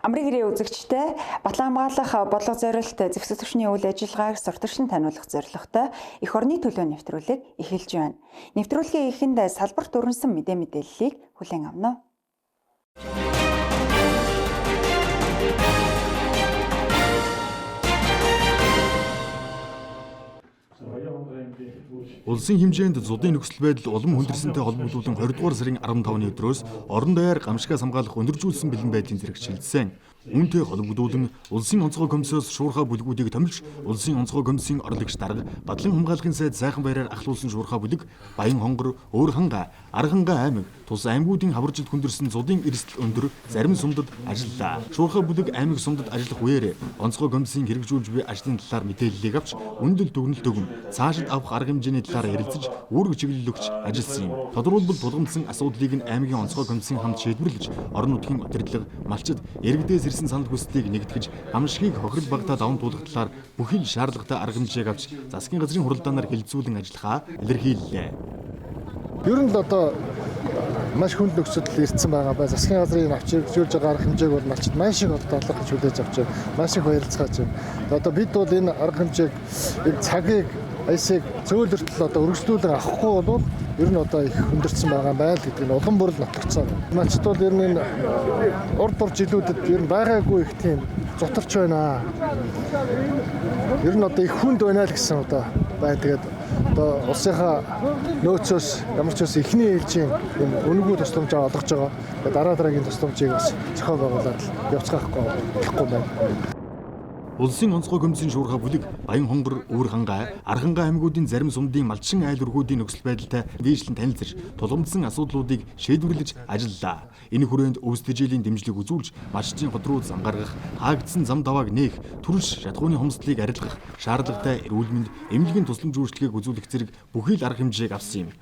Амрын гэрээ үзэгчтэй Батлан хамгаалах бодлого зорилт зэвсэг түвшний үйл ажиллагааг сурталчлан таниулах зорилготой эх орны төлөө нэвтрүүлэг эхэлж байна. Нэвтрүүлгийн эхэнд салбарт өрнөсөн мэдээллийг хүлээн авна. Улсын хэмжээнд зудын нөхцөл байдал улам хүндэрсэнтэй холбогдуулан 20 дугаар сарын 15-ны өдрөөс орон даяар гамшигаас хамгаалах өндөржүүлсэн бэлэн байдлын зэрэг шилжсэн. Үүнтэй холбогдуулан Улсын онцгой комиссоос шуурхай бүлгүүдийг томилж, Улсын онцгой комиссийн орлогч дарга Бадлан хамгаалахын сайд Сайхан баяраар ахлуулсан шуурхай бүлэг Баян хонгор, Өөр ханга, Арханга аймаг, тус аймагуудын хаваржилт хүндэрсэн зудын эрсдэл өндөр зарим сумдад ажиллалаа. Шуурхай бүлэг аймаг сумдад ажиллах үеэр онцгой комиссийн хэрэгжүүлж буй ажлын талаар мэдээллийг авч, үнэлэл дүгнэлт өгөн, цаашид авах арга хэмжээний талаар ярилцаж, үүрэг чиглэл өгч ажилласан юм. Тодруулбал тулгамдсан асуудлыг нь аймгийн онцгой комиссийн хамт шийдвэрлэж, орон нутгийн удирдлага, малчид, иргэдээс ирсэн санал хүслийг нэгтгэж, гамшигыг хохирол багтаа даван туулах талаар бүхий л шаардлагатай арга хэмжээг авч, засгийн газрын хуралдаанаар хэлэлцүүлэн ажиллахаа илэрхийллээ. Ер нь л одоо маш хүнд нөхцөл ирсэн байгаа бай. Засгийн газрын авч хэрэгжүүлж байгаа арга хэмжээг бол малчид маш их одоо талархаж хүлээж авч байна. Маш их баярлцгааж байна. Одоо бид бол энэ арга хэмжээг, энэ цагийг, аясыг зөөлртөл одоо өргөжлүүлэн авахгүй бол ер нь одоо их хүндэрсэн байгаа юм байна л гэдэг нь улам бүр л нотлогдсон. Малчид бол ер нь энэ урд дур жилүүдэд ер нь байгаагүй их тийм зутарч байна. Ер нь одоо их хүнд байна л гэсэн одоо байна. Тэгээд одоо улсынхаа нөөцөөс ямар ч үс эхний ээлжийн юм үнэгүй тусламжаа олгож байгаа. Дараа дараагийн тусламжийг бас зохион байгуулад явцгаахгүй болохгүй байна. Улсын онцгой комиссийн шуурхай бүлэг Баян хонгор, Өвөр хангай, Архангай аймагуудын зарим сумдын малчин айл өргүүдийн нөхцөл байдалтай дээшлэн танилцаж, тулгамдсан асуудлуудыг шийдвэрлэж ажиллалаа. Энэ хүрээнд өвс тэжээлийн дэмжлэг үзүүлж, малчдын хот руу зам гаргах, хаагдсан зам давааг нээх, төрш шатхууны хомсдлыг арилгах, шаардлагатай эрүүл мэнд, эмнэлгийн тусламж үйлчилгээг үзүүлэх зэрэг бүхий л арга хэмжээг авсан юм.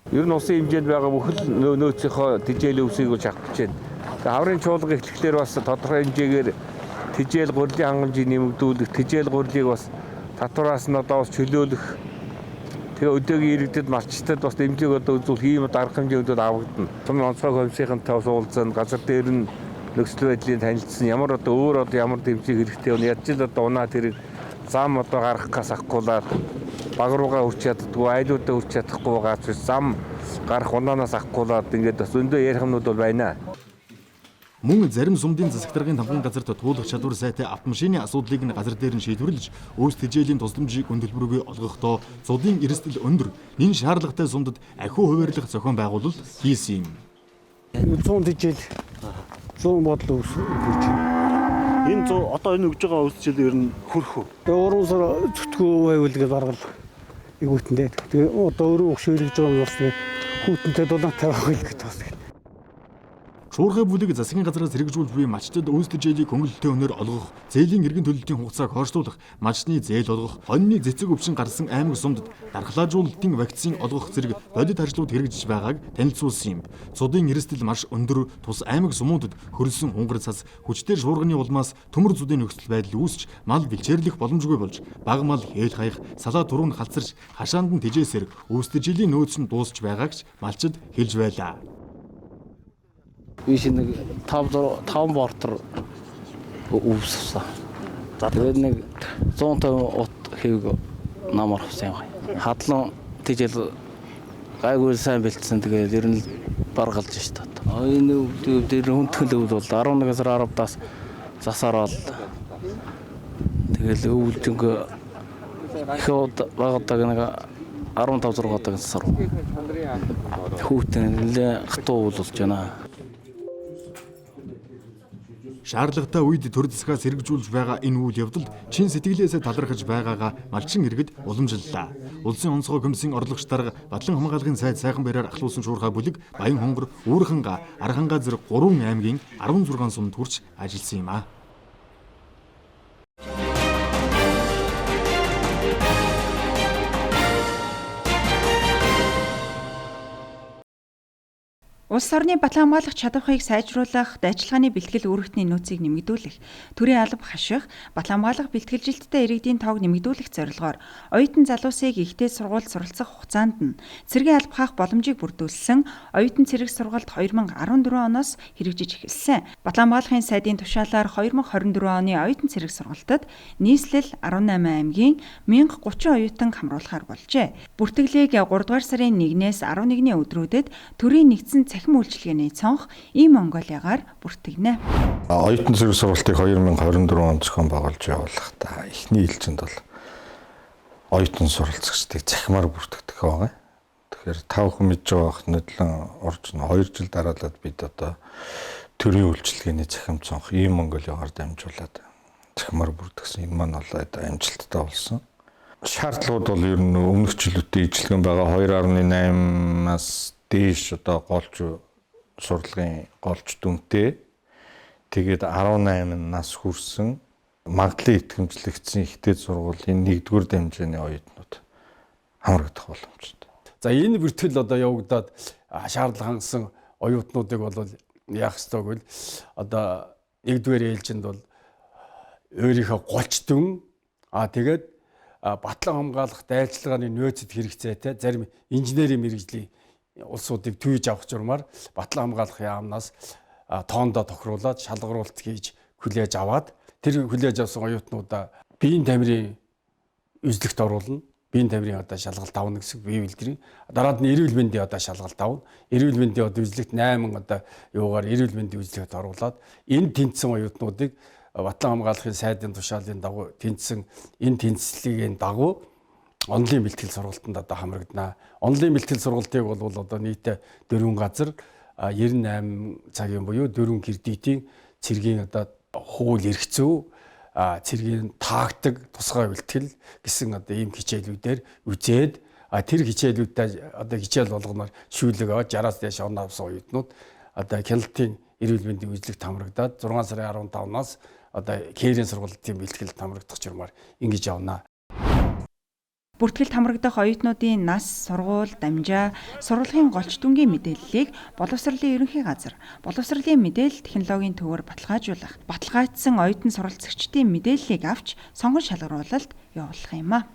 Ер нь улсын хэмжээнд байгаа бүхэл нөөцийнхөө тэжээлийн өвсийг бол авах гэж байна. Тэгээ хаврын чуулга эхлэхлээр бас тодорхой хэмжээгээр тэжээл гурилын хангамжийг нэмэгдүүлэх, тэжээл гурилыг бас татвараас нь одоо бас чөлөөлөх, тэгээ өдөөгийн иргэдэд малчтад бас дэмжлэг одоо үзүүлэх ийм арга хэмжээнүүд авагдана. Сум онцгой комиссийнхантай бас уулзсан, газар дээр нь нөхцөл байдлыг танилцсан, ямар одоо өөр одоо ямар дэмжлэг хэрэгтэй вэ? Ядч л одоо унаа тэрэг зам одоо гаргахгаас авахгүйгээр баг руугаа хүрч чаддгүй, айлуудаа хүрч чадахгүй байгаа ч зам гарах унаанаас авахгүйгээр ингээд бас өндөө ярих юмнууд бол байна. Мөн зарим сумдын засаг даргын тамган газарт туулах чадвар сайтай автомашины асуудлыг нь газар дээр нь шийдвэрлэж, өвс тэжээлийн тусламжийг өн төлбөргүй олгохдоо зудын эрсдэл өндөр, нэн шаардлагатай сумдад ахиу хуваарлах зохион байгуулалт хийсэн юм. 100 тэжээл 100 бодол өвс өгч. Энэ 100 одоо энэ өгж байгаа өвс жил ер нь хөрхөө. Тэгээ 3 сар зүтгүү байвал гэж баргал эгүүтэндээ. Тэгээ одоо өөрөө өгшөөлөж байгаа юм бас тэгээ хүүтэнтэй дулаантай байх л гэж бас. Шуурхай бүлэг засгийн газраас хэрэгжүүлж буй малчдад өвс тэжээлийг хөнгөлөлттэй өнөр олгох, зээлийн эргэн төлөлтийн хугацааг хойшлуулах, малчны зээл олгох, хоньны цэцэг өвчин гарсан аймаг сумдад дархлаажуулалтын вакцин олгох зэрэг бодит ажлууд хэрэгжиж байгааг танилцуулсан юм. Зудын эрсдэл маш өндөр тус аймаг сумуудад хөрөлсөн хунгар цас хүчтэй шуурганы улмаас төмөр зудын нөхцөл байдал үүсч мал бэлчээрлэх боломжгүй болж, бага мал хээл хаях, салаа туруу нь халцарч, хашаанд нь тэжээсээр өвс тэжээлийн нөөц нь дуусч байгааг ч малчид хэлж байлаа. Би шинэ нэг 5 бортер өвссөн. За тэгээд нэг 150 ут хэвг намар авсан юм байна. Хадлан тэжээл гайгүй сайн бэлдсэн. Тэгээд ер нь баргалж шít. Энэ өвдөв дээр хүндхэн өвд бол 11 сар 10-даас засаар бол тэгэл өвлжөнгө их багадаг нэг 15 6 удаа засаар. Хүүтэн нэлээ хатуу өвөл болж байна. Шаардлагатай үед төр засгаас хэрэгжүүлж байгаа энэ үйл явдалд чин сэтгэлээсээ талархаж байгаагаа малчин иргэд уламжлалаа. Улсын онцгой комиссийн орлогч дарга Бадлан хамгаалгын сайд Сайхан баяраар ахлуулсан шуурхай бүлэг Баян хонгор, Үүрханга, Арханга зэрэг 3 аймгийн 16 сумд хүрч ажилласан юм аа. Улс орны батлан хамгаалах чадварыг сайжруулах, дайчилгааны бэлтгэл үүрэгтний нөөцийг нэмэгдүүлэх, төрийн алба хаших, батлан хамгаалах бэлтгэлжилттэй иргэдийн тоог нэмэгдүүлэх зорилгоор оюутан залуусыг ихтэй сургуульд суралцах хугацаанд нь цэргийн алба хаах боломжийг бүрдүүлсэн оюутан цэрэг сургалт 2014 оноос хэрэгжиж эхэлсэн. Батлан хамгаалахын сайдын тушаалаар 2024 оны оюутан цэрэг сургалтад нийслэл 18 аймгийн 1030 оюутан хамруулахар болжээ. Бүртгэлийг 3 дугаар сарын 1-ээс 11-ний өдрүүдэд төрийн нэгдсэн цахим үйлчилгээний цонх ийм Монголиагаар бүртгэнэ. Оюутан цэрэг сургалтыг 2024 онд зохион байгуулж явуулахдаа эхний ээлжинд бол оюутан суралцагчдыг цахимаар бүртгэдэг байгаа. Тэгэхээр та бүхэн мэдж байгаа бах нөлөн орж 2 жил дараалал бид одоо төрийн үйлчилгээний цахим цонх ийм Монголиагаар дамжуулаад цахимаар бүртгэсэн. Энэ маань бол амжилттай болсон. Шаардлагууд бол ер нь өмнөх жилүүдтэй ижилхэн байгаа. 2.8-аас дээш одоо голч сурлагын голч дүнтэй, тэгээд 18 нас хүрсэн магадлан итгэмжлэгдсэн ихтэй сургуулийн 1-р дамжааны оюутнууд хамрагдах боломжтой. За энэ бүртгэл одоо явагдаад шаардлага хангасан оюутнуудыг бол яах ёстой гэвэл одоо 1-р ээлжинд бол өөрийнхөө голч дүн, тэгээд батлан хамгаалах дайчилгааны нөөцөд хэрэгцээтэй зарим инженерийн мэргэжлийн улсуудыг түйж авах журмаар батлан хамгаалах яамнаас тоондоо тохируулаад шалгаруулалт хийж хүлээж аваад тэр хүлээж авсан оюутнуудаа биеийн тамирын үзлэгт оруулна. Биеийн тамирын одоо шалгалт авна гэсэн бие бэлдрийн. Дараад нь эрүүл мэндийн одоо шалгалт авна. Эрүүл мэндийн одоо үзлэгт 8 одоо юугаар эрүүл мэндийн үзлэгт оруулаад энэ тэнцсэн оюутнуудыг батлан хамгаалахын сайдын тушаалын дагуу тэнцсэн энэ тэнцлэгийн дагуу онлын бэлтгэл сургалтанд одоо хамрагдана. Онлын бэлтгэл сургалтыг бол одоо нийтдээ 4 газар 98 цагийн буюу 4 кредитийн цэргийн одоо хууль эрх зүй, цэргийн тактик, тусгай бэлтгэл гэсэн одоо ийм хичээлүүдээр үзээд тэр хичээлүүдтэй одоо хичээл болгоноор шүүлэг аваад 60-аас дээш он авсан оюутнууд одоо хяналтын эрүүл мэндийн үзлэгт хамрагдаад 6 сарын 15-наас одоо кэрийн сургалтын бэлтгэлд хамрагдах журмаар ингэж явна. Бүртгэлд хамрагдах оюутнуудын нас, сургууль, дамжаа, сурлагын голч дүнгийн мэдээллийг боловсролын ерөнхий газар, боловсролын мэдээлэл технологийн төвөөр баталгаажуулах, баталгаажсан оюутан суралцагчдын мэдээллийг авч сонгон шалгаруулалт явуулах юм а.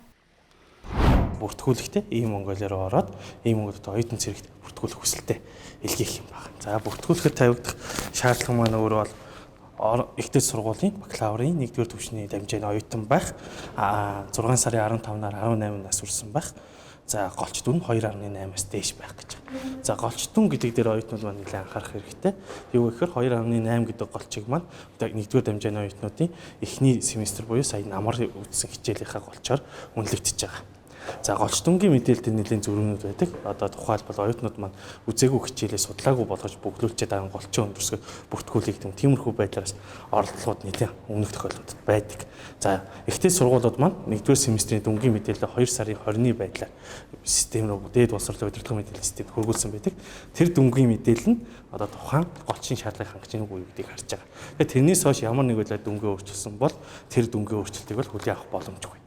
Бүртгүүлэхдээ ийм Монголиа руу ороод ийм Монголд оюутан цэрэгт бүртгүүлэх хүсэлтэд илгээх юм байна. За бүртгүүлэхэд тавигдах шаардлага маань өөрөө бол ихтэй сургуулийн бакалаврын 1-р түвшний дамжааны оюутан байх, 6 сарын 15-наар 18 нас хүрсэн байх. За голч дүн 2.8-аас дээш байх гэж байна. За голч дүн гэдэг дээр оюутнууд маань нэлээд анхаарах хэрэгтэй. Юу гэхээр 2.8 гэдэг голчийг маань 1-р дамжааны оюутнуудын эхний семестр буюу сая намар үзсэн хичээлийнхаа голчоор үнэлэгдэж байгаа. За голч дүнгийн мэдээлэлд нэлийн зөрүүнүүд байдаг. Одоо тухайлбал оюутнууд маань үзээгүй хичээлээ судлаагүй болгож бүглүүлчихэд байгаа голчоо өндөрсгөө бүртгүүлэх юм. Тиймэрхүү байдлаараас оролдлогод нэлийн өмнөх тохиолдлууд байдаг. За ихтэй сургуулиуд маань 1-р семестрийн дүнгийн мэдээлэлээ 2 сарын 20-ны байдлаар систем рүү дээд боловсролын удирдлагын мэдээллийн системд хөргүүлсэн байдаг. Тэр дүнгийн мэдээлэл нь одоо тухайн голчийн шаардлагыг хангаж байгаа үгүй гэдгийг харж байгаа. Тэгэхээр тэрнээс хойш ямар нэг байдлаар дүнгээ өөрчилсөн бол тэр дүнгийн өөрчлөлтийг бол хүлээн авах боломжгүй.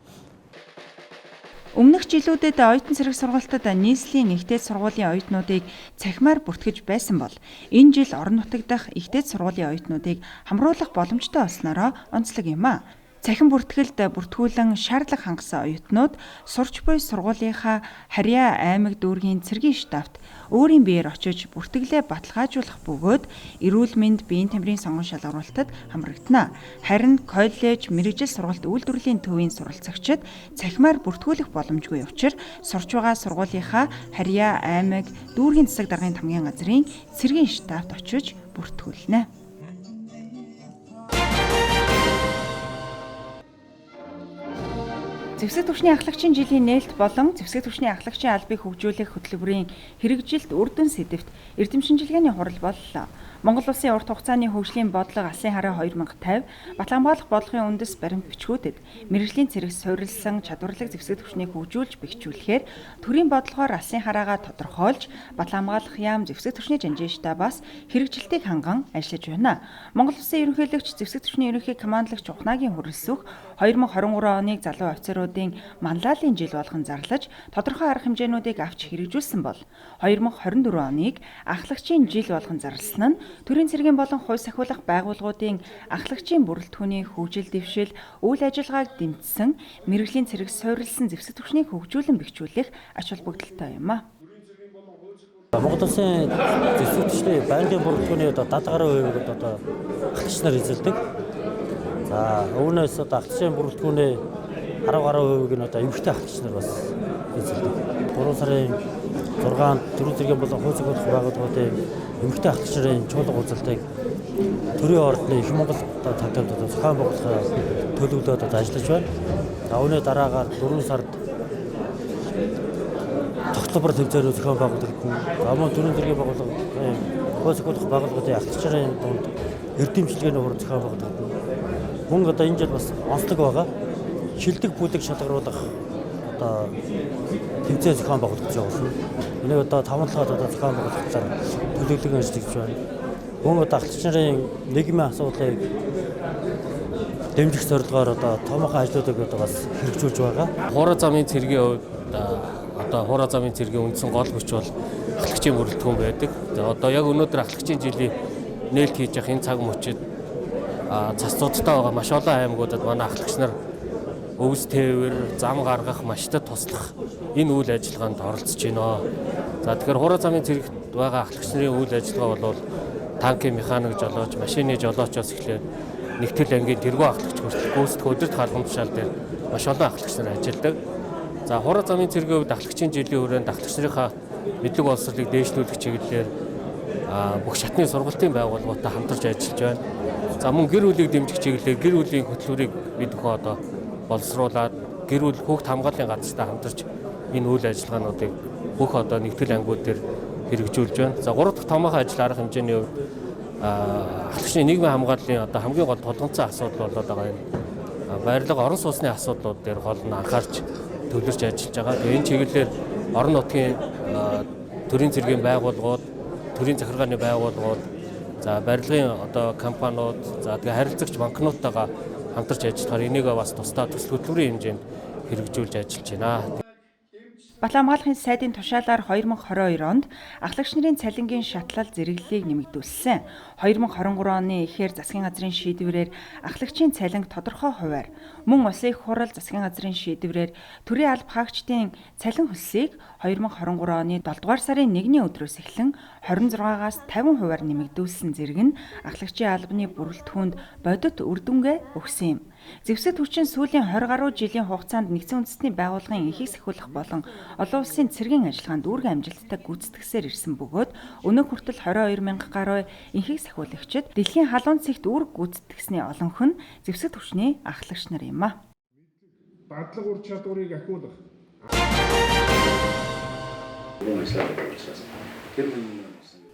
Өмнөх жилүүдэд оюутан цэрэг сургалтад нийслэлийн ихтэй сургуулийн оюутнуудыг цахимаар бүртгэж байсан бол энэ жил орон нутаг дахь ихтэй сургуулийн оюутнуудыг хамруулах боломжтой болсноороо онцлог юм а. Цахим бүртгэлд бүртгүүлэн шаардлага хангасан оюутнууд сурч буй сургуулийнхаа Харьяа аймаг дүүргийн цэргийн штабт өөрийн биеэр очиж бүртгэлээ баталгаажуулах бөгөөд эрүүл мэнд биеийн тамирын сонгон шалгаруулалтад хамрагдана. Харин коллеж, мэргэжил сургалт үйлдвэрлэлийн төвийн суралцагчид цахимаар бүртгүүлэх боломжгүй учир сурч байгаа сургуулийнхаа Харьяа аймаг дүүргийн засаг даргын тамгийн газрын цэргийн штабт очиж бүртгүүлнэ. Зэвсэг түвшний ахлагчийн жилийн нээлт болон зэвсэг түвшний ахлагчийн албыг хөгжүүлэх хөтөлбөрийн хэрэгжилт үр дүн сэдэвт эрдэм шинжилгээний хурал боллоо. Монгол улсын урт хугацааны хөгжлийн бодлого Алсын хараа 2050 батлан хамгаалах бодлогын үндэс баримт бичгүүдэд мэргэжлийн цэрэг суурилсан чадварлаг зэвсэг түвшнийг хөгжүүлж бэхжүүлэхээр төрийн бодлогоор Алсын хараагаа тодорхойлж батлан хамгаалах яам зэвсэг түвшний жанжин штабаас хэрэгжилтийг ханган ажиллаж байна. Монгол улсын ерөнхийлөгч зэвсэг түвшний ерөнхий командлагч Ухнаагийн хүрэлсөх 2023 оныг залуу офицеруудын манлайллын жил болгон зарлаж тодорхой арга хэмжээнүүдийг авч хэрэгжүүлсэн бол 2024 оныг ахлагчийн жил болгон зарласан нь төрийн цэргийн болон хууль сахиулах байгууллагуудын ахлагчийн бүрэлдэхүүний хөгжил дэвшил, үйл ажиллагааг дэмжсэн, мэргэжлийн цэрэг суурилсан зэвсэг түвшнийг хөгжүүлэн бэхжүүлэх ач холбогдолтой юм а. Монгол Улсын зэвсэг түвшний байнгын бүрэлдэхүүний одоо 70 гаруй хувийг одоо ахлагч нар эзэлдэг. За үүнээс одоо ахлагчийн бүрэлдэхүүний 10 гаруй хувийг нь одоо эмэгтэй ахлагч нар бас эзэлдэг. 3 сарын 6-нд төрийн цэргийн болон хууль зохиолох байгууллагуудын эмэгтэй ахлагч нарын чуулга уулзалтыг төрийн ордны их Монгол одоо цагдаад одоо зохион байгуулахаар төлөвлөд одоо ажиллаж байна. За үүний дараагаар 4 сард тогтолбор тэмцээнүүд зохион байгуулагдана. За мөн төрийн цэргийн байгууллагын хууль зохиолох байгууллагуудын ахлагч нарын дунд эрдэмтдийн хурал зохион байгуулагдана. Мөн одоо энэ жил бас онцлог байгаа. Шилдэг бүлэг шалгаруулах одоо тэмцээн зохион байгуулагдаж байгаа. Энийг одоо 5 талаад одоо зохион байгуулах талаар төлөвлөгөө ажиллаж байна. Мөн одоо ахлагч нарын нийгмийн асуудлыг дэмжих зорилгоор одоо томоохон ажлуудыг одоо бас хэрэгжүүлж байгаа. Хуурай замын цэргийн хувьд одоо хуурай замын цэргийн үндсэн гол хүч бол ахлагчийн бүрэлдэхүүн байдаг. За одоо яг өнөөдөр ахлагчийн жилийн нээлт хийж явах энэ цаг мөчид цас зудтай байгаа маш олон аймагуудад манай ахлагч нар өвс тээвэр, зам гаргах, машинтад туслах энэ үйл ажиллагаанд оролцож байна. За тэгэхээр хуурай замын цэрэгт байгаа ахлагч нарын үйл ажиллагаа бол танкийн механик жолооч, машины жолоочоос эхлээд нэгтгэл ангийн тэргуун ахлагч хүртэл гүйцэтгэх өдөрт хаалган тушаал дээр маш олон ахлагч нар ажилладаг. За хуурай замын цэргийн хувьд ахлагчийн жилийн хүрээнд ахлагч нарынхаа мэдлэг боловсролыг дээшлүүлэх чиглэлээр бүх шатны сургалтын байгууллагуудтай хамтарч ажиллаж байна. За мөн гэр бүлийг дэмжих чиглэлээр гэр бүлийн хөтөлбөрийг бид бүхэн одоо боловсруулад гэр бүл хүүхд хамгааллын газартай хамтарч энэ үйл ажиллагаануудыг бүх одоо нэгтгэл ангиуд дээр хэрэгжүүлж байна. За 3 дахь томоохон ажил арга хэмжээний хувьд ахлагчны нийгмийн хамгааллын одоо хамгийн гол тулгамдсан асуудал болоод байгаа энэ байрлал орон сууцны асуудлууд дээр гол нь анхаарч төвлөрч ажиллаж байгаа. Тэгээ энэ чиглэлээр орон нутгийн төрийн цэргийн байгууллагууд, төрийн захиргааны байгууллагууд, за барилгын одоо компаниуд, за тэгээ харилцагч банкнуудтайгаа хамтарч ажиллахаар энийг бас тусдаа төсөл хөтөлбөрийн хэмжээнд хэрэгжүүлж ажиллаж байна. Батлан хамгаалахын сайдын тушаалаар 2022 онд ахлагч нарын цалингийн шатлал зэрэглэлийг нэмэгдүүлсэн. 2023 оны эхээр засгийн газрын шийдвэрээр ахлагчийн цалинг тодорхой хувиар, мөн улсын их хурал засгийн газрын шийдвэрээр төрийн алба хаагчдын цалин хөлсийг 2023 оны 7 дугаар сарын 1-ний өдрөөс эхлэн 26-аас 50 хувиар нэмэгдүүлсэн зэрэг нь ахлагчийн албаны бүрэлдэхүүнд бодит үр дүнгээ өгсөн юм. Зэвсэг хүчин сүүлийн 20 гаруй жилийн хугацаанд нэгдсэн үндэстний байгууллагын энхийг сахиулах болон олон улсын цэргийн ажиллагаанд үүрэг амжилттай гүйцэтгсээр ирсэн бөгөөд өнөө хүртэл 22 мянга гаруй энхийг сахиулагчид дэлхийн халуун цэгт үүрэг гүйцэтгсэний олонх нь зэвсэг түвшний ахлагч нар юм а. Дадлаг ур чадварыг ахиулах.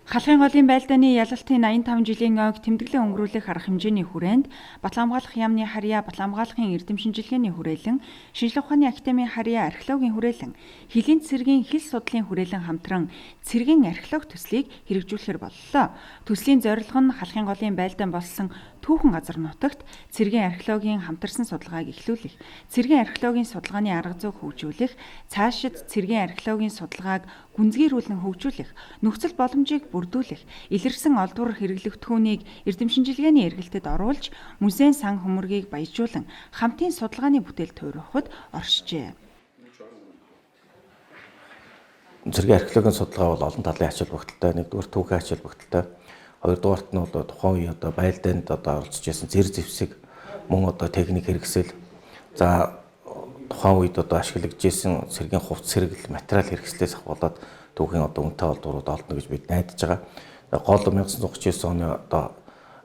Халахын голын байлдааны ялалтын 85 жилийн ойг тэмдэглэн өнгөрүүлэх арга хэмжээний хүрээнд Батлан хамгаалах яамны харьяа, Батлан хамгаалахын эрдэм шинжилгээний хүрээлэн, Шинжлэх ухааны академийн харьяа, археологийн хүрээлэн, Хөлийн цэргийн хэл судлалын хүрээлэн хамтран цэргийн археологи төслийг хэрэгжүүлэхээр боллоо. Төслийн зорилго нь Халахын голын байлдаан болсон түүхэн газар нутагт цэргийн археологийн хамтарсан судалгааг эхлүүлэх, цэргийн археологийн судалгааны арга зүйг хөгжүүлэх, цаашид цэргийн археологийн судалгааг гүнзгийрүүлэн хөгжүүлэх, нөхцөл боломжийг бүрдүүлэх, илэрсэн олдвор хэрэглэгдэхүүнийг эрдэм шинжилгээний эргэлтэд оруулж, музейн сан хөмөргийг баяжуулан хамтын судалгааны бүтээл туурвахад оршижээ. Цэргийн археологийн судалгаа бол олон талын ач холбогдолтой. Нэгдүгээр түүхийн ач холбогдолтой. Хоёрдугаарт нь бол тухайн үеийн одоо байлдаанд одоо оролцож байсан зэр зэвсэг, мөн одоо техник хэрэгсэл, за тухайн үед одоо ашиглагдж исэн цэргийн хувцас хэрэгэл, материал хэрэгслээс ахуулаад түүхийн одоо үнэтэй олдврууд олдно гэж бид найдаж байгаа. Гол 1939 оны одоо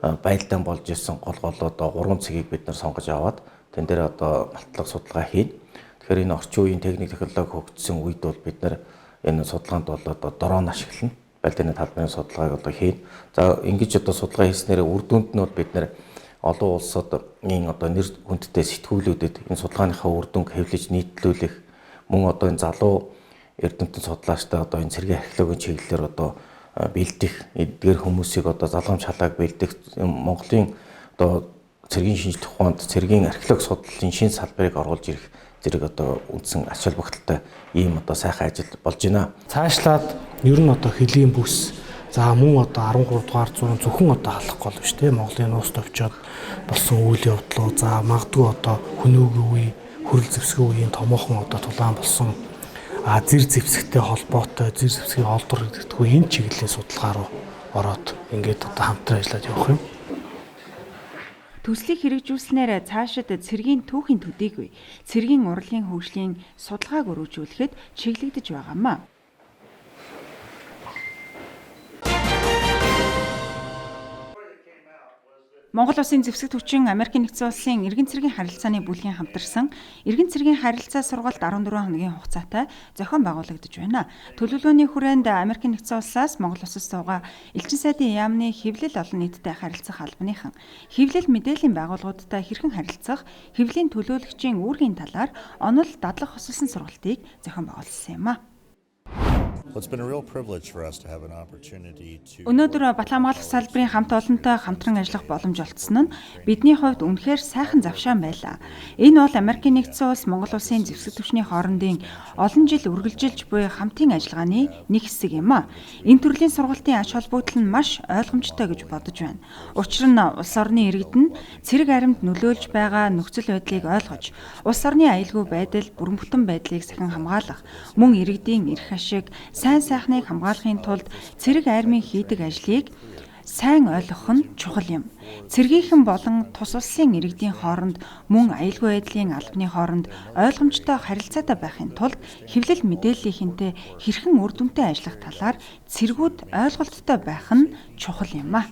байлдаан болж исэн гол одоо 3 цэгийг бид нар сонгож аваад тэн дээр одоо малтлага судалгаа хийн. Тэгэхээр энэ орчин үеийн техник технологи хөгжсөн үед бол бид нар энэ судалгаанд бол одоо дрон ашиглана. Байлдааны талбарын судалгааг одоо хийн. За ингэж одоо судалгаа хийснээр үр дүнд нь бол бид нар олон улсад энэ одоо нэр хүндтэй сэтгүүлүүдэд энэ судалгааныхаа үр дүнг хэвлэж нийтлүүлэх, мөн одоо энэ залуу эрдэмтэн судлаачтай одоо энэ цэргийн археологийн чиглэлээр одоо бэлдэх, эдгээр хүмүүсийг одоо залгамж халааг бэлдэх, Монголын одоо цэргийн шинжлэх ухаанд цэргийн археологи судлалын шинэ салбарыг оруулж ирэх зэрэг одоо үндсэн ач холбогдолтой ийм одоо сайхан ажил болж байна. Цаашлаад ер нь одоо хөлийн бүс, за мөн одоо 13 дугаар зуун зөвхөн одоо халах гол биш те Монголын нууц товчоод болсон үйл явдлуу, за магадгүй одоо хөнөөгийн үе, хөрөл зэвсгийн үеийн томоохон одоо тулаан болсон зэр зэвсэгтэй холбоотой зэр зэвсгийн олдор гэдэггүй энэ чиглэлийн судалгаа руу ороод ингээд одоо хамтран ажиллаад явах юм. Төслийг хэрэгжүүлснээр цаашид цэргийн түүхийн төдийгүй цэргийн урлагийн хөгжлийн судалгааг өргөжүүлэхэд чиглэгдэж байгаа юм. Монгол Улсын зэвсэг түвшин Америкийн нэгдсэн улсын эргэн цэргийн харилцааны бүлгийн хамтарсан эргэн цэргийн харилцаа сургалт 14 хоногийн хугацаатай зохион байгуулагдаж байна. Төлөвлөгөөний хүрээнд Америкийн нэгдсэн улсаас Монгол улсад суугаа элчин сайдын яамны хэвлэл олон нийттэй харилцах албаныхан, хэвлэл мэдээллийн байгууллагуудтай хэрхэн харилцах, хэвлэлийн төлөөлөгчийн үүргийн талаар онол дадлах хосолсон сургалтыг зохион байгуулсан юм а. Өнөөдөр Батлан хамгаалах салбарын хамт олонтой хамтран ажиллах боломж олдсон нь бидний хувьд үнэхээр сайхан завшаан байлаа. Энэ бол Америкийн нэгдсэн улс Монгол улсын зэвсэг түвшний хоорондын олон жил үргэлжилж буй хамтын ажиллагааны нэг хэсэг юм а. Энэ төрлийн сургалтын ач холбогдол нь маш ойлгомжтой гэж бодож байна. Учир нь улс орны иргэд нь цэрэг аримд нөлөөлж байгаа нөхцөл байдлыг ойлгож, улс орны аюулгүй байдал, бүрэн бүтэн байдлыг сахин хамгаалах, мөн иргэдийн эрх ашиг, сайн сайхныг хамгаалахын тулд цэрэг армийн хийдэг ажлыг сайн ойлгох нь чухал юм. Цэргийнхэн болон тус улсын иргэдийн хооронд мөн аюулгүй байдлын албаны хооронд ойлгомжтой харилцаатай байхын тулд хэвлэл мэдээллийнхэнтэй хэрхэн үр дүнтэй ажиллах талаар цэргүүд ойлголттой байх нь чухал юм а.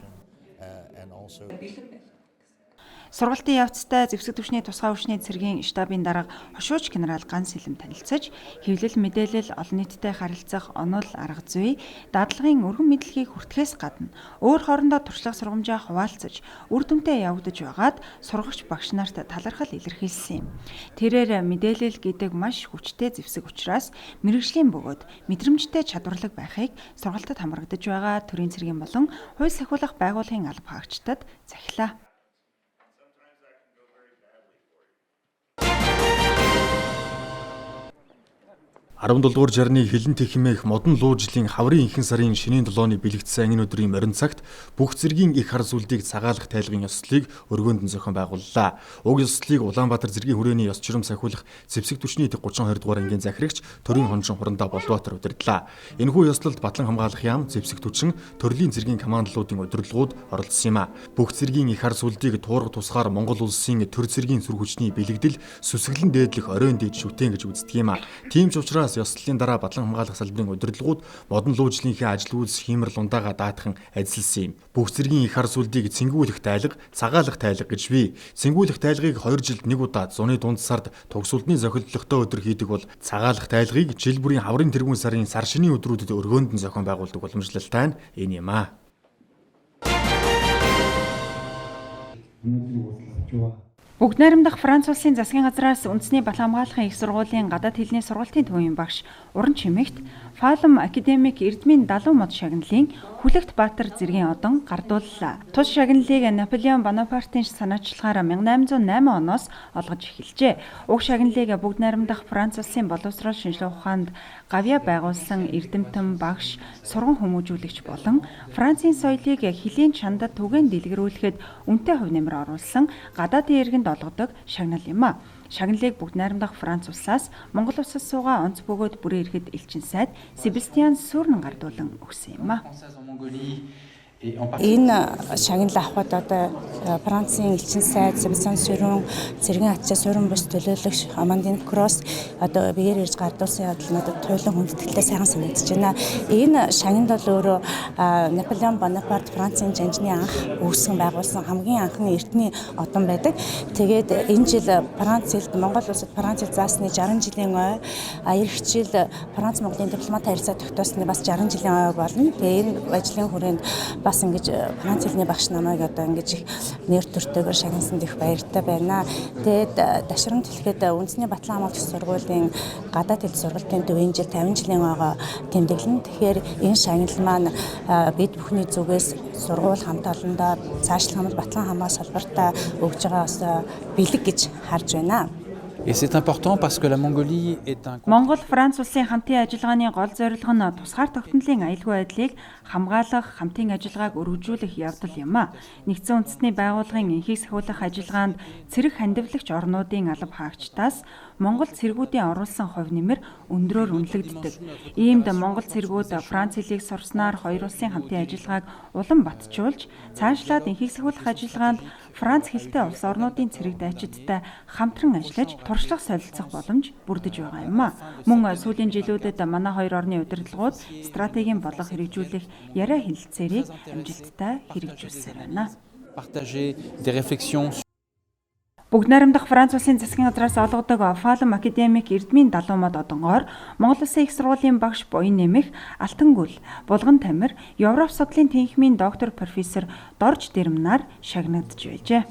Сургалтын явцтай зэвсэг түвшний тусгай хүчний цэргийн штабын дарга хошууч генерал Ганс Сэлэм танилцаж, хэвлэл мэдээлэл, олон нийттэй харилцах онол арга зүй, дадлагын өргөн мэдлэгийг хүртэхээс гадна өөр хоорондоо туршлага сургамжаа хуваалцаж, үр дүнтэй явагдаж байгаад сургагч багш нарт талархал илэрхийлсэн юм. Тэрээр мэдээлэл гэдэг маш хүчтэй зэвсэг учраас мэргэжлийн бөгөөд мэдрэмжтэй чадварлаг байхыг сургалтад хамрагдаж байгаа төрийн цэргийн болон хууль сахиулах байгууллагын алба хаагчдад захилаа. 17 дугаар жарны хилэн тэхмээх модон луужлын хаврын инхэн сарын шинийн 7-ны бэлэгдсэн ангийн өдрийн морин цагт бүх зэргийн их хар сүлдийг цагаалах тайлгын ёслолыг өргөөнд нь зохион байгууллаа. Уг ёслолыг Улаанбаатар зэргийн хүрээний ёс журам сахиулах зэвсэг түвшний 32 дугаар ангийн захирагч төрийн хонжин Хурандаа Болбаатар удирдлаа. Энэхүү ёслолд Батлан хамгаалах яам, зэвсэг түвшин, төрлийн зэргийн командлуудын удирдлагууд оролцсон юм а. Бүх зэргийн их хар сүлдийг туурга тусгаар Монгол улсын төр зэргийн сүр хүчний бэлэгдэл сүсгэлэн дээдлэх оройн дээд шүтэн гэж үздэг юм а. Тийм ч учраас ёслолын дараа Батлан хамгаалах салбарын удирдлагууд модон луужлынхээ ажил үйлс хиймэр лундаага даатхан ажилласан юм. Бүх зэргийн их хар сүлдийг цэнгүүлэх тайлга, цагаалах тайлга гэж бий. Цэнгүүлэх тайлгыг 2 жилд нэг удаа зуны дунд сард тугсулдны зохилдлоготой өдөр хийдэг бол цагаалах тайлгыг жил бүрийн хаврын тэргүүн сарын сар шинийн өдрүүдэд өргөөнд нь зохион байгуулдаг уламжлалтай нь энэ юм а. Бүгд найрамдах Франц улсын засгийн газраас үндэсний Батлан хамгаалахын их сургуулийн гадаад хэлний сургалтын төвийн багш Уран Чимэгт Фалм академик Эрдмийн Далуу мод шагналын Хүлэгт Баатар зэргийн одон гардууллаа. Тус шагналыг Наполеон Бонапартын санаачлагаар 1808 оноос олгож эхэлжээ. Уг шагналыг бүгд найрамдах Франц улсын боловсрол шинжилгээ ухаанд гавьяа байгуулсан эрдэмтэн багш, сурган хүмүүжүүлэгч болон Францын соёлыг хөлийн чандад түгээн дэлгэрүүлэхэд үнэтэй хувь нэмэр оруулсан гадаадын иргэнд олгодог шагнал юм а. Шагналыг бүгд найрамдах Франц улсаас Монгол улсад суугаа онц бөгөөд бүрэн эрхэд элчин сайд Себастьян Сүрнэн гардуулан өгсөн юм а. Энэ шагнал авахад одоо Францын элчин сайд Себастьян Сүрэн, цэргийн ачаа Сүрэн бус төлөөлөгч Амандин Кросс одоо биеэр ирж гардуулсан явдал надад туйлын хүндэтгэлтэй сайхан санагдаж байна. Энэ шагнал бол өөрөө Наполеон Бонапарт Францын жанжны анх үүсгэн байгуулсан хамгийн анхны эртний одон байдаг. Тэгээд энэ жил Франц хэлд Монгол улсад Франц хэл заасны 60 жилийн ой, эх жил Франц Монголын дипломат харилцаа тогтоосны бас 60 жилийн ой болно. Тэгээд энэ ажлын хүрээнд Бас ингэж Франц хэлний багш намайг одоо ингэж их нэр төртэйгээр шагнасанд их баяртай байна. Тэгээд ташрамт хэлэхэд үндэсний Батлан хамгаалагч сургуулийн гадаад хэл сургалтын төв энэ жил 50 жилийн ойгоо тэмдэглэнэ. Тэгэхээр энэ шагнал маань бид бүхний зүгээс сургууль хамт олондоо цаашлах юм бол Батлан хамгаа салбартаа өгж байгаа бас бэлэг гэж харж байна. Et c'est important parce que la Mongolie est un Монгол Франц улсын хамтын ажиллагааны гол зорилго нь тусгаар тогтнолын аюулгүй байдлыг хамгаалах, хамтын ажиллагааг өргөжүүлэх явдал юм а. Нэгдсэн үндэстний байгууллагын энхийг сахиулах ажиллагаанд цэрэг хандивлагч орнуудын алба хаагчдаас Монгол цэргүүдийн оруулсан хувь нэмэр өндрөөр үнэлэгддэг. Иймд Монгол цэргүүд Франц хэлийг сурснаар хоёр улсын хамтын ажиллагааг улам батжуулж, цаашлаад энхийг сахиулах ажиллагаанд Франц хэлтэй улс орнуудын цэрэг дайчидтай хамтран ажиллаж туршлага солилцох боломж бүрдэж байгаа юм а. Мөн сүүлийн жилүүдэд манай хоёр орны удирдлагууд стратегийн бодлого хэрэгжүүлэх яриа хэлэлцээрийг амжилттай хэрэгжүүлсээр байна. Partager des réflexions. Бүгд найрамдах Франц улсын засгийн газраас олгодог Фалм академик Эрдмийн далуумад одонгоор Монгол Улсын их сургуулийн багш Буян нэмэх Алтангүл, Булган Тамир, Европ судлалын тэнхимийн доктор профессор Дорж Дэрмнаар шагнагдж байжээ.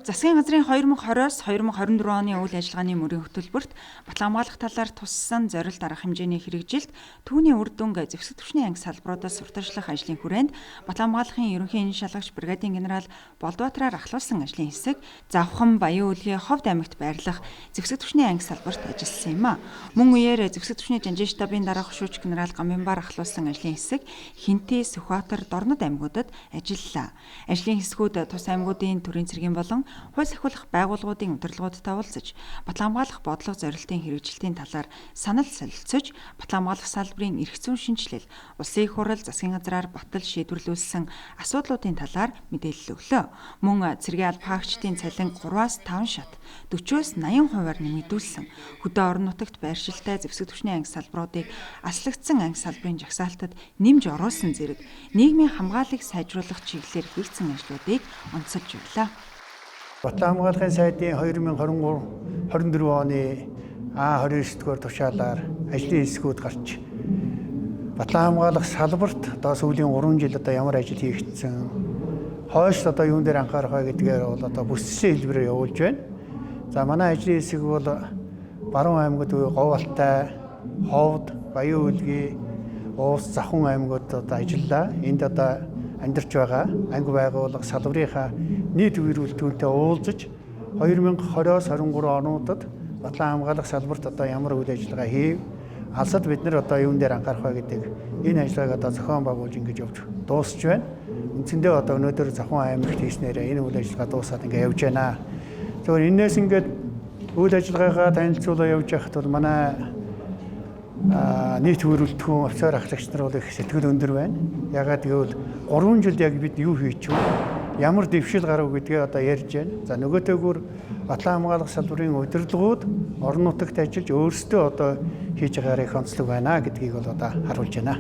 Засгийн газрын 2020-оос 2024 оны үйл ажиллагааны мөрийн хөтөлбөрт батлан хамгаалах талаар туссан зорилт арга хэмжээний хэрэгжилт, түүний үр дүнг зэвсэг түвшний анги салбаруудаас сурталчлах ажлын хүрээнд батлан хамгаалахын ерөнхий энэ шалгагч бригадын генерал Болдбаатараар ахлуулсан ажлын хэсэг Завхан Баян-Үлгийн Ховд аймагт байрлах зэвсэг түвшний анги салбарт ажилласан юм а. Мөн үеэр зэвсэг түвшний жанжин штабын дараах хөшүүч генерал Гамбимбар ахлуулсан ажлын хэсэг Хинти, Сүхбаатар, Дорнод аймагуудад ажиллалаа. Ажлын хэсгүүд тус аймагуудын төрийн цэргийн болон хууль сахиулах байгууллагуудын удирдлагуудтай уулзаж, батлан хамгаалах бодлого зорилтын хэрэгжилтийн талаар санал солилцож, батлан хамгаалах салбарын эрх зүйн шинжилэл, улсын их хурал, засгийн газраар батал шийдвэрлүүлсэн асуудлуудын талаар мэдээлэл өглөө. Мөн цэргийн алба хаагчдын цалин 3-аас 5 шат, 40-оос 80 хувиар нэмэгдүүлсэн. Хөдөө орон нутагт байршилтай зэвсэг түвшний анги салбаруудыг аслагдсан анги салбарын жагсаалтад нэмж оруулсан зэрэг нийгмийн хамгааллыг сайжруулах чиглэлээр хийгдсэн ажлуудыг онцолж байлаа. Батлан хамгаалахын сайдын 2023 24 оны А29 дугаар тушаалаар ажлын хэсгүүд гарч батлан хамгаалах салбарт одоо сүүлийн 3 жил одоо ямар ажил хийгдсэн, хойш одоо юун дээр анхаарах вэ гэдгээр бол одоо бүссэн хэлбэрээр явуулж байна. За манай ажлын хэсэг бол Баруун аймагуд Говьалтай, Ховд, Баян-Үлгий, Уус, Завхан аймагуд одоо ажиллалаа. Энд одоо амьдарч байгаа анги байгууллага салбарынхаа нийт үерүүлтүүнтэй уулзаж 2020-оос 23 онуудад батлан хамгаалах салбарт одоо ямар үйл ажиллагаа хийв, алсад бид нар одоо юун дээр анхаарах вэ гэдэг энэ ажиллагааг одоо зохион байгуулж ингэж явж дуусч байна. Үндсэндээ одоо өнөөдөр Завхан аймагт хийснээрээ энэ үйл ажиллагаа дуусаад ингэ явж байна. Зөвхөн энээс ингээд үйл ажиллагаагаа танилцуулаа явж байхад бол манай нийт хөрөлдөхөн офицер ахлагч нар бол их сэтгэл өндөр байна. Ягаад гэвэл 3 жилд яг бид юу хийчихв, ямар дэвшил гарав гэдгээ одоо ярьж байна. За нөгөөтэйгүр батлан хамгаалах салбарын удирдлагууд орон нутагт ажиллаж өөрсдөө одоо хийж байгаараа их онцлог байна гэдгийг бол одоо харуулж байна.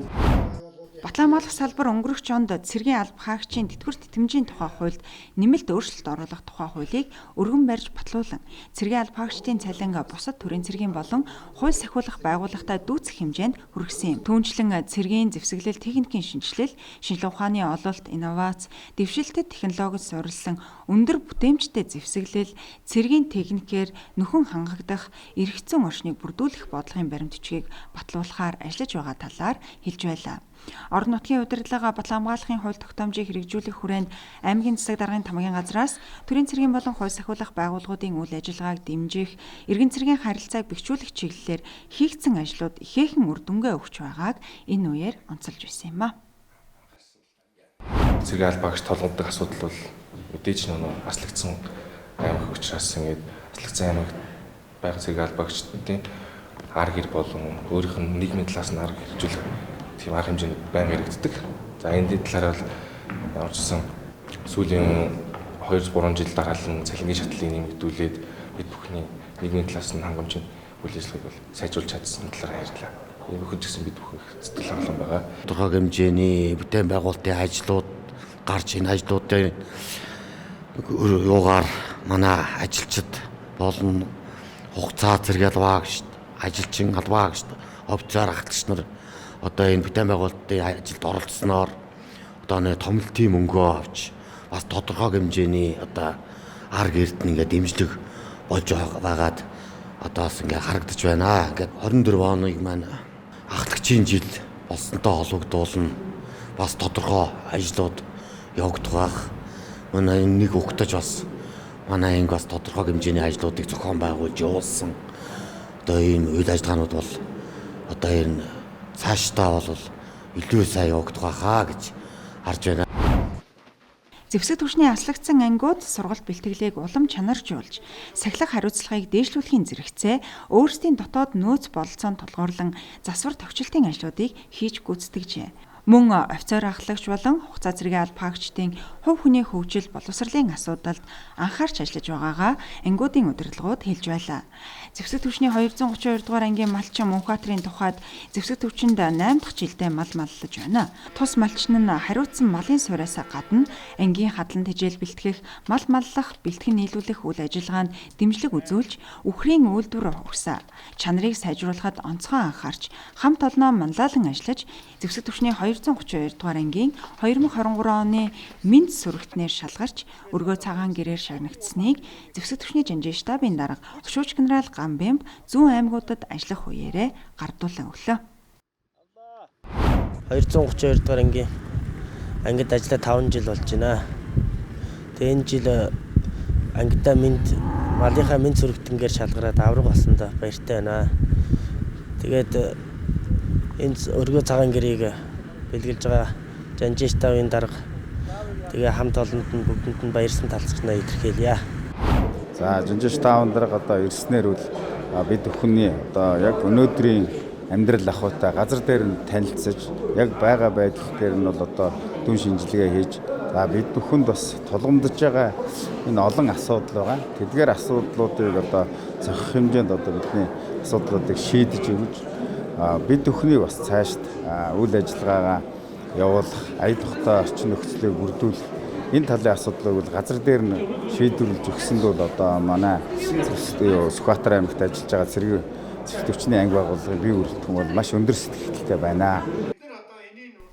Батлан хамгаалах салбар өнгөрөх онд цэргийн алба хаагчийн тэтгэвэр тэтгэмжийн тухай хуульд нэмэлт өөрчлөлт оруулах тухай хуулийг өргөн барьж батлуулан цэргийн алба хаагчдын цалин бусад төрийн цэргийн болон хууль сахиулах байгууллагатай дүүцэх хэмжээнд хүргэсэн юм. Түүнчлэн цэргийн зэвсэглэл техникийн шинжилэл, шинжлэх ухааны ололт, инновац, дэвшилтэт технологид суурилсан өндөр бүтээмжтэй зэвсэглэл, цэргийн техникээр нөхөн хангагдах эрх зүйн орчныг бүрдүүлэх бодлогын баримт бичгийг батлуулахаар ажиллаж байгаа талаар хэлж байлаа. Орон нутгийн удирдлага батлан хамгаалахын хууль тогтоомжийг хэрэгжүүлэх хүрээнд аймгийн засаг даргын тамгийн газраас төрийн цэргийн болон хууль сахиулах байгууллагуудын үйл ажиллагааг дэмжих, эргэн цэргийн харилцааг бэхжүүлэх чиглэлээр хийгдсэн ажлууд ихээхэн үр дүнгээ өгч байгааг энэ үеэр онцолж байсан юм а. Цэргийн албаагч толгомдох асуудал бол мэдээж нөө аслагдсан аймаг учраас ингээд аслагдсан аймагт байгаа цэргийн албаагчдын ар гэр болон өөрийнх нь нийгмийн талаас нь арга хэрэгжүүлэх тийм арга хэмжээнд байнга яригддаг. За энэ талаар бол ямар ч гэсэн сүүлийн 2-3 жил дараалан цалингийн шатлалыг нэмэгдүүлээд бид бүхний нийгмийн талаас нь хангамжийн үйл ажиллагааг бол сайжруулж чадсан талаар ярьлаа. Энэ бүхэн ч гэсэн бид бүхэн сэтгэл хангалуун байгаа. Тодорхой хэмжээний бүтээн байгуулалтын ажлууд гарч энэ ажлуудын юугаар манай ажилчид болон хугацаа зэрэг албаагч, ажилчин албаагч Офицер ахлагч нар одоо энэ бүтээн байгуулалтын ажилд оролцсноор одоо нэг томлолтын мөнгөө авч бас тодорхой хэмжээний одоо ар гэрд нь ингээд дэмжлэг болж байгаад одоо бас ингээд харагдаж байна. Ингээд 24 оныг маань ахлагчийн жил болсонтой холбогдуулна. Бас тодорхой ажлууд явагдах байх. Манай энэ нэг угтаж бас манай анги бас тодорхой хэмжээний ажлуудыг зохион байгуулж явуулсан. Одоо ийм үйл ажиллагаанууд бол одоо энэ цаашдаа бол илүү сайн явагдах байхаа гэж харж байна. Зэвсэг түвшний аслагдсан ангиуд сургалт бэлтгэлийг улам чанаржуулж, сахилах хариуцлагыг дээшлүүлэхийн зэрэгцээ өөрсдийн дотоод нөөц бололцоонд тулгуурлан засвар товчлтын ажлуудыг хийж гүйцэтгэжээ. Мөн офицер ахлагч болон хугацаа зэргийн албаагчдын хувь хүний хөгжил боловсролын асуудалд анхаарч ажиллаж байгаагаа ангиудын удирдлагууд хэлж байлаа. Зэвсэг түвшний 232 дугаар ангийн малчин Мөнхбаатарын тухайд зэвсэг түвшинд 8 дахь жилдээ мал маллаж байна. Тус малчин нь хариуцсан малын сууриасаа гадна ангийн хадлан тэжээл бэлтгэх, мал маллах, бэлтгэн нийлүүлэх үйл ажиллагаанд дэмжлэг үзүүлж, үхрийн үйлдвэр өгсөн. Чанарыг сайжруулахад онцгой анхаарч, хамт олноо манлайлан ажиллаж, зэвсэг түвшний 232 дугаар ангийн 2023 оны мэнд сүрэгтнээр шалгарч өргөө цагаан гэрээр шагнагдсныг зэвсэг түвшний жанжин штабын дарга өшөөч генерал Гамбемб зүүн аймагуудад ажиллах үеэрээ гардуулан өглөө. 232 дугаар ангийн ангид ажиллаа 5 жил болж байна. Тэгээ энэ жил ангидаа мэнд малынхаа мэнд сүрэгтэнгээр шалгараад авраг болсондоо баяртай байна. Тэгээд энэ өргөө цагаан гэрийг бэлгэлж байгаа жанжин штабын дарга тэгээ хамт олонд нь бүгдэнд нь баярсан талцгнаа илэрхийлье. За жанжин штабын дарга одоо ирснээр үл бид бүхний одоо яг өнөөдрийн амьдрал ахуйтай газар дээр нь танилцаж яг байгаа байдал дээр нь бол одоо дүн шинжилгээ хийж за бид бүхэнд бас тулгамдж байгаа энэ олон асуудал байгаа. Тэдгээр асуудлуудыг одоо зохих хэмжээнд одоо бидний асуудлуудыг шийдэж өгч бид бүхнийг бас цаашд үйл ажиллагаагаа явуулах, аяд тухтай орчин нөхцөлийг бүрдүүлэх энэ талын асуудлыг бол газар дээр нь шийдвэрлэж өгсөнд бол одоо манай Сүхбаатар аймагт ажиллаж байгаа цэргийн зэвсэг анги байгууллагын бие бүрэлдэхүүн бол маш өндөр сэтгэлтэй байна.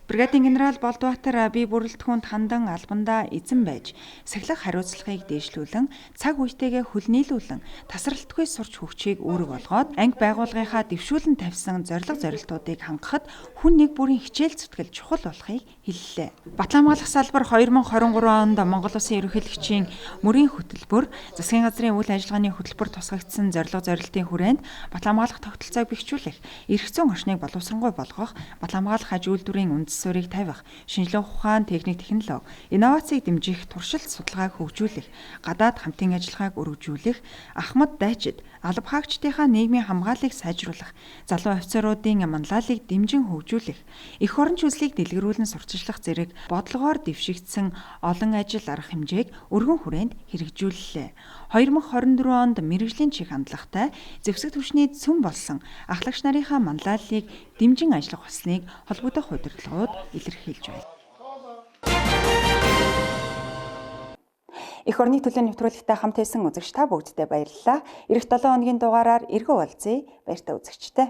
Бригадын генерал Болдбаатар бие бүрэлдэхүүнд хандан албандаа эзэн байж, сахилах хариуцлагыг дээшлүүлэн, цаг үетэйгээ хөл нийлүүлэн, тасралтгүй сурч хөгжихийг үүрэг болгоод, анги байгууллагынхаа дэвшүүлэн тавьсан зорилго зорилтуудыг хангахад хүн нэг бүрийн хичээл зүтгэл чухал болохыг хэллээ. Батлан хамгаалах салбар 2023 онд Монгол Улсын ерөнхийлөгчийн мөрийн хөтөлбөр, засгийн газрын үйл ажиллагааны хөтөлбөр тусгагдсан зорилго зорилтын хүрээнд батлан хамгаалах тогтолцоог бэхжүүлэх, эрх зүйн орчныг боловсронгуй болгох, батлан хамгаалах аж үйлдвэрийн үндэс суурийг тавих, шинжлэх ухаан, техник, технологи, инновацийг дэмжих, туршилт судалгааг хөгжүүлэх, гадаад хамтын ажиллагааг өргөжүүлэх, ахмад дайчид, алба хаагчдынхаа нийгмийн хамгааллыг сайжруулах, залуу офицеруудын манлайллыг дэмжин хөгжүүлэх, эх орон зүйлсийг дэлгэрүүлэн сурталчлах зэрэг бодлогоор дэвшигдсэн олон ажил арга хэмжээг өргөн хүрээнд хэрэгжүүллээ. 2024 онд мэргэжлийн чих хандлагатай зэвсэг түвшний цөм болсон ахлагч нарынхаа манлайллыг дэмжин ажиллах болсныг холбогдох удирдлагууд илэрхийлж байна. Эх орны төлөө нэвтрүүлэгтэй хамт байсан үзэгч та бүгддээ баярлалаа. Ирэх 7 хоногийн дугаараар эргэн уулзъя. Баяртай үзэгчтэй.